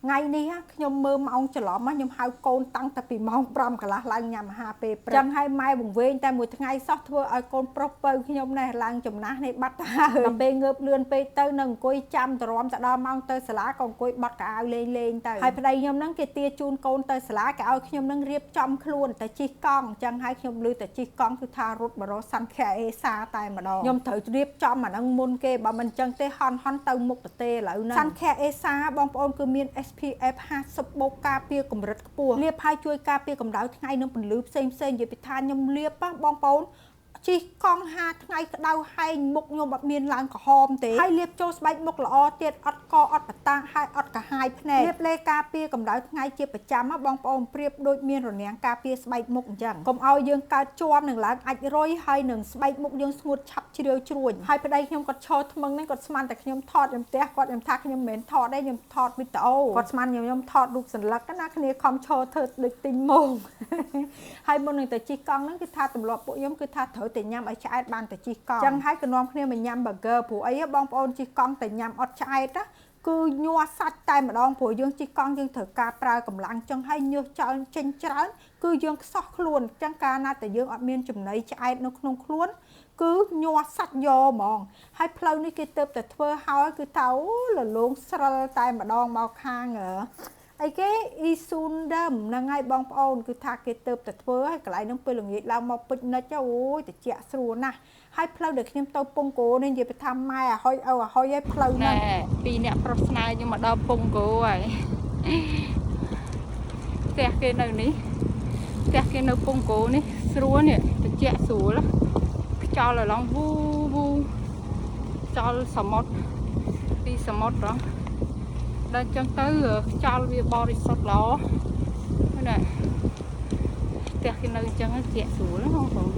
ថ្ងៃនេះខ្ញុំមើលម៉ោងច្រឡំខ្ញុំហៅកូនតាំងតែពីម៉ោង5កន្លះឡើងញ៉ាំអាហារពេលព្រឹកចឹងហើយម៉ែវង្វេងតែមួយថ្ងៃសោះធ្វើឲ្យកូនប្រុសពៅខ្ញុំនេះឡើងចំណាស់នេះបាត់ទៅហើយដល់ពេលងើបលឿនពេកទៅនឹងអង្គុយចាំទ្រាំទៅដល់ម៉ោងទៅសាលាក៏អង្គុយបត់កៅអៅលេងលេងទៅហើយប្តីខ្ញុំហ្នឹងគេទាជូនកូនទៅសាលាគេឲ្យខ្ញុំនឹងរៀបចំខ្លួនតែជិះកង់ចឹងហើយខ្ញុំឮតែជិះកង់គឺថារត់បរោសន្ខេអេសាតែម្ដងខ្ញុំត្រូវរៀបចំអាហ្នឹងមុនគេបើមិនចឹងទេហន់ហន់ទៅមុខប្រទេសឥឡូវហ្នឹងសន្ខេអេសាបងប្អូនគឺមាន SPF 50បូកការពារកម្រិតខ្ពស់លាបហើយជួយការពារកម្ដៅថ្ងៃនិងពន្លឺផ្សេងផ្សេងនិយាយពីថាខ្ញុំលាបបងប្អូនជិះកង់5ថ្ងៃក្តៅហែងមុខខ្ញុំអត់មានឡើងក្រហមទេហើយលាបចូលស្បែកមុខល្អទៀតអត់កអត់បតាហើយអត់កាហាយភ្នែកលាបលេការពារកម្ដៅថ្ងៃជាប្រចាំបងប្អូនប្រៀបដូចមានរនាំងការពារស្បែកមុខអញ្ចឹងកុំឲ្យយើងកើតជាប់នឹងឡើងអាចរុយហើយនឹងស្បែកមុខយើងស្ងួតឆាប់ជ្រាវជ្រួញហើយប្តីខ្ញុំគាត់ឈរថ្មឹងហ្នឹងគាត់ស្មានតែខ្ញុំថតខ្ញុំផ្ទះគាត់ខ្ញុំថាខ្ញុំមិនមែនថតទេខ្ញុំថតវីដេអូគាត់ស្មានខ្ញុំថតរូបសន្លឹកណាគ្នាខំឈរធ្វើដូចទិញម៉ងហើយមុននឹងទៅជិះកង់ហ្នឹងគឺថាទម្លាប់ពួកខ្ញុំគឺថាត្រូវតែញ៉ាំឲ្យឆ្អែតបានទៅជិះកង់ចឹងហើយក៏នាំគ្នាមកញ៉ាំ burger ព្រោះអីបងប្អូនជិះកង់តែញ៉ាំអត់ឆ្អែតណាគឺញ័រសាច់តែម្ដងព្រោះយើងជិះកង់យើងត្រូវការប្រើកម្លាំងចឹងហើយញើសចោលចេញច្រើនគឺយើងខ្សោះខ្លួនចឹងកាលណាតែយើងអត់មានចំណីឆ្អែតនៅក្នុងខ្លួនគឺញ័រសាច់យកហ្មងហើយផ្លូវនេះគេទៅតែធ្វើហើយគឺថាអូលលងស្រិលតែម្ដងមកខាងអីគេអ៊ីស៊ូនដើមហ្នឹងហើយបងប្អូនគឺថាគេទៅតែធ្វើហើយកន្លែងហ្នឹងពេលល្ងាចឡើងមកពេចនិចអូយតិចស្រួលណាស់ហើយផ្លូវដែលខ្ញុំទៅពងគោនេះនិយាយពីថាម៉ែអាហុយឪអាហុយហើយផ្លូវហ្នឹង ណែពីរអ្នកប្រុសស្នេហ៍ខ្ញុំមកដល់ពងគោហើយផ្ទះគេនៅនេះផ្ទះគេនៅពងគោនេះស្រួលនេះត្រជាក់ស្រួលខ្យល់ឲ្យឡើងវូវូខ្យល់សមុទ្រពីសមុទ្រហ៎ដល់អញ្ចឹងទៅខ្យល់វាបរិសុទ្ធល្អណាផ្ទះគេនៅអញ្ចឹងត្រជាក់ស្រួលណាបងប្អូន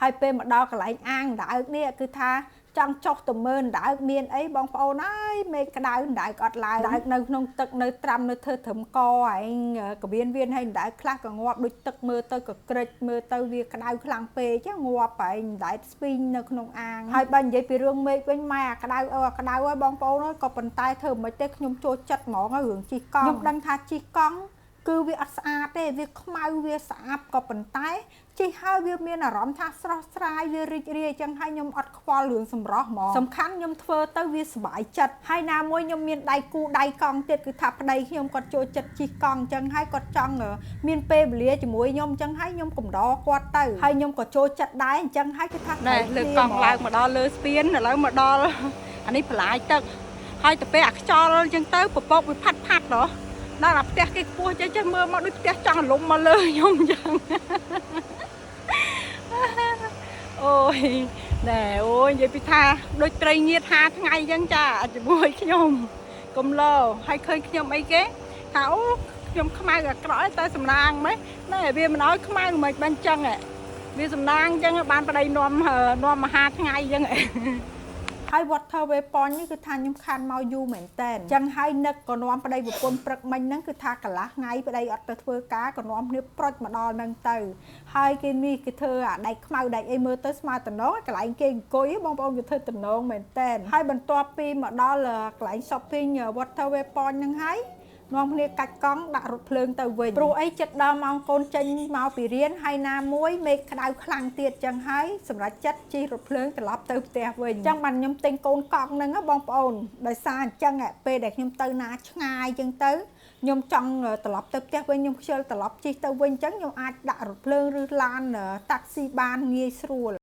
ហើយពេលមកដល់កន្លែងអាងដើកនេះគឺថាចង់ចុះទៅមើលដើកមានអីបងប្អូនអើយមេឃក្តៅដើកអត់ឡើងដើកនៅក្នុងទឹកនៅត្រាំនៅធ្វើត្រឹមកឯងកវៀនវៀនហើយដើកខ្លះក៏ងាប់ដូចទឹកមើលទៅក៏ក្រិចមើលទៅវាក្តៅខ្លាំងពេកងាប់ឯងដើកស្ពីងនៅក្នុងអាងហើយបើនិយាយពីរឿងមេឃវិញម៉ែអាក្តៅអើអាក្តៅហើយបងប្អូនអើយក៏ប៉ុន្តែធ្វើមិនទេខ្ញុំចូលចិត្តហ្មងរឿងជិះកង់ខ្ញុំដឹងថាជិះកង់គឺវាអត់ស្អាតទេវាខ្មៅវាស្អាប់ក៏ប៉ុន្តែជិះហើយវាមានអារម្មណ៍ថាស្រស់ស្រាយវារីករាយអញ្ចឹងហើយខ្ញុំអត់ខ្វល់រឿងសម្រស់ហ្មងសំខាន់ខ្ញុំធ្វើទៅវាសប្បាយចិត្តហើយណាមួយខ្ញុំមានដៃគូដៃកង់ទៀតគឺថាប្តីខ្ញុំគាត់ចូលចិត្តជិះកង់អញ្ចឹងហើយគាត់ចង់មានពេលវេលាជាមួយខ្ញុំអញ្ចឹងហើយខ្ញុំកំដរគាត់ទៅហើយខ្ញុំក៏ចូលចិត្តដែរអញ្ចឹងហើយគឺថា ណែលើកកង់ឡើងមកដល់លើស្ពានឥឡូវមកដល់អានេះបន្លាយទឹកហើយទៅពេលអាខ្យល់អញ្ចឹងទៅពពកវាផាត់ផាត់ហ៎ដល់អាផ្ទះគេខ្ពស់ចេះចេះមើលមកដូចផ្ទះចង់រលំមកលើខ្ញុំអញ្ចឹងអូយណែអូយនិយាយពីថាដូចត្រីងៀត5ថ្ងៃអញ្ចឹងចាជាមួយខ្ញុំកុំលោហើយឃើញខ្ញុំអីគេថាអូខ្ញុំខ្មៅអាក្រក់តែសំណាងម៉េចណែវាមិនឲ្យខ្មៅមិនបានចឹងហ៎វាសំណាងអញ្ចឹងបានប្តីនាំនាំមហាថ្ងៃអញ្ចឹង ហើយ Waterway Point នេះគឺថាខ្ញុំខានមកយូរមែនតើអញ្ចឹងហើយនឹកក៏នាំប្តីប្រពន្ធព្រឹកមិញហ្នឹងគឺថាកន្លះថ្ងៃប្តីអត់ទៅធ្វើការក៏នាំគ្នាប្រុចមកដល់ហ្នឹងទៅហើយគេនេះគេធ្វើអាដែកខ្មៅដែកអីមើលទៅស្មើតំណងកន្លែងគេអង្គុយបងប្អូនគេធ្វើតំណងមែនតើហើយបន្ទាប់ពីមកដល់កន្លែង shopping Waterway Point ហ្នឹងហើយនាំគ្នាកាច់កង់ដាក់រថភ្លើងទៅវិញព្រោះអីចិត្តដល់ម៉ោងកូនចេញមកពីរៀនហើយណាមួយមេឃក្តៅខ្លាំងទៀតចឹងហើយសម្រាប់ចិត្តជិះរថភ្លើងត្រឡប់ទៅផ្ទះវិញចឹងបានខ្ញុំទិញកូនកង់ហ្នឹងបងប្អូនដោយសារអញ្ចឹងពេលដែលខ្ញុំទៅណាឆ្ងាយចឹងទៅខ្ញុំចង់ត្រឡប់ទៅផ្ទះវិញខ្ញុំខ្ជិលត្រឡប់ជិះទៅវិញចឹងខ្ញុំអាចដាក់រថភ្លើងឬឡានតាក់ស៊ីបានងាយស្រួល។